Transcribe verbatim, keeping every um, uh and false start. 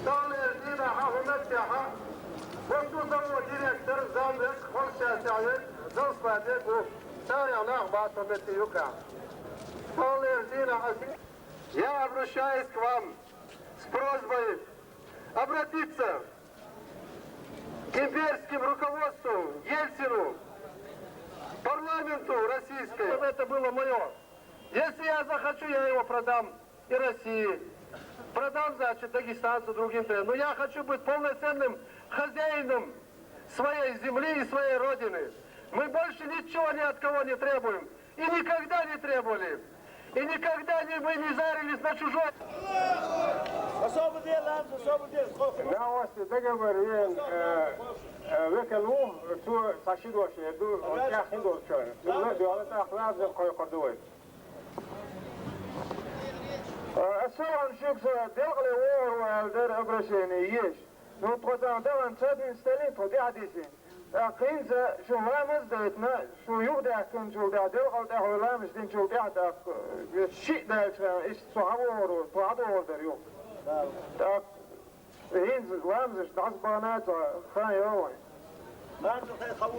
Талер дийнахьа хӀуматтехьа, оцу завода директор, замвек, хозяйственный завсегда ву. Царех нах бац хӀуматта юкъахь. Талер дийнахьа. Я обращаюсь к вам с просьбой обратиться к имперским руководству, Ельцину, парламенту российскому. Чтобы это было мое. Если я захочу, я его продам и России. Продам, значит, дагестанцу, другим трем. Но я хочу быть полноценным хозяином своей земли и своей родины. Мы больше ничего ни от кого не требуем. И никогда не требовали. И никогда не, мы не зарились на чужой. Особо дело, особо дело. Нагахь оцу дагабар вен, э, э, векал ву, цо цхьа ши дош эр ду, оцу тӀехь хин долчара. Цуьнан дуьхьал тӀаккха лазар кхойкхур ду вай. Э, ассалам шуьга, со делкъале вогӀур ву аьлла дара обращение еш. Ну, тхо цхьана дахана цадинца тӀе лин тхо тӀаьхьадисина. ТӀаккха хӀинца шуна ламаз а дайтина, шу юхадаьхкинчул тӀаьхьа, делкъал тӀехь вай ламаз динчул тӀаьхьа, тӀаккха, э, шиъ даьлча, иштта со хьавогӀур ву, тхо хьадогӀур дара юха. ТӀаккха хӀинца ламазаш дӀасабахана а ца хан йо вайн.